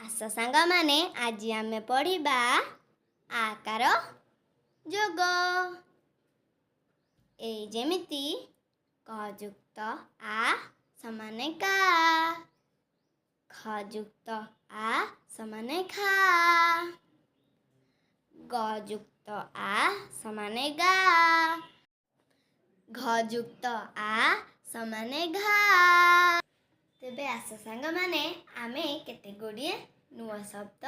ଆସ ସାଙ୍ଗମାନେ, ଆଜି ଆମେ ପଢ଼ିବା ଆକାର ଯୋଗ। ଏଇ ଯେମିତି କ ଯୁକ୍ତ ଆ ସମାନେ କା, ଖ ଯୁକ୍ତ ଆ ସମାନେ ଖା, ଗ ଯୁକ୍ତ ଆ ସମାନେ ଗା, ଘ ଯୁକ୍ତ ଆ ସମାନେ ଘା। ତେବେ ଆସ ସାଙ୍ଗମାନେ, ଆମେ କେତେ ଗୁଡ଼ିଏ ନୂଆ ଶବ୍ଦ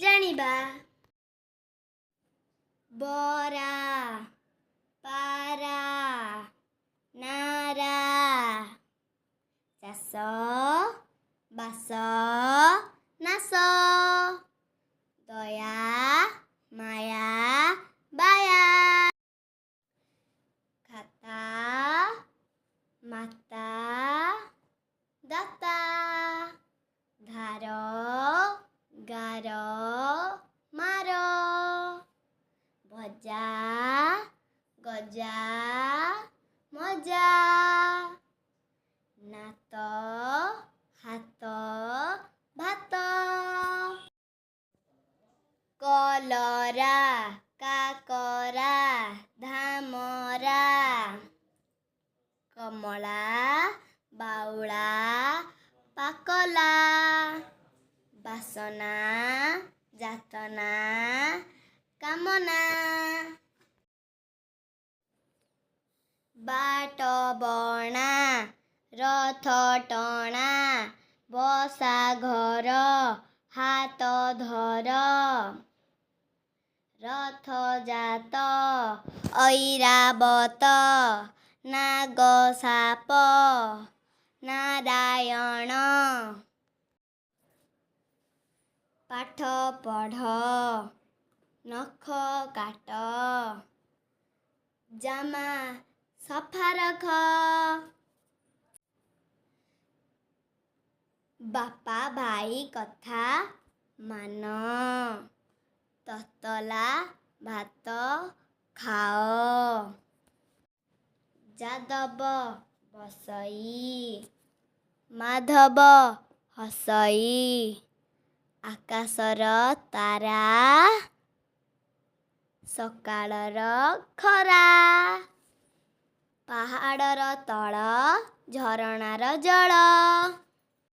ଜାଣିବା। ବରା, ପାରା, ନାରା, ଚାଷ, ବାସ, ନାଶ, ଦୟା, ମାୟା, ବାୟା, ଖାତା, ମାତା, ଦାତା, ଧାର, ଗାର, ମାର, ଭଜା, ଗଜା, ମଜା, ନାତ, ହାତ, ଭାତ, କଲରା, କାକରା, ଧାମରା, କମଳା, ବାଉଳା, ପାକଲା, ବାସନା, ଯାତନା, କାମନା, ବାଟ ବଣା, ରଥ ଟଣା, ବସା ଘର, ହାତ ଧର, ରଥଯାତ, ଐରାବତ, ନାଗ ସାପ, ନାରାୟଣ। ପାଠ ପଢ଼, ନଖ କାଟ, ଜାମା ସଫା ରଖ, ବାପା ଭାଇ କଥା ମାନ, ତତଲା ଭାତ ଖାଅ, ଯାଦବ ବସଇ, ମାଧବ ହସଇ, ଆକାଶର ତାରା, ସକାଳର ଖରା, ପାହାଡ଼ର ତଳ, ଝରଣାର ଜଳ।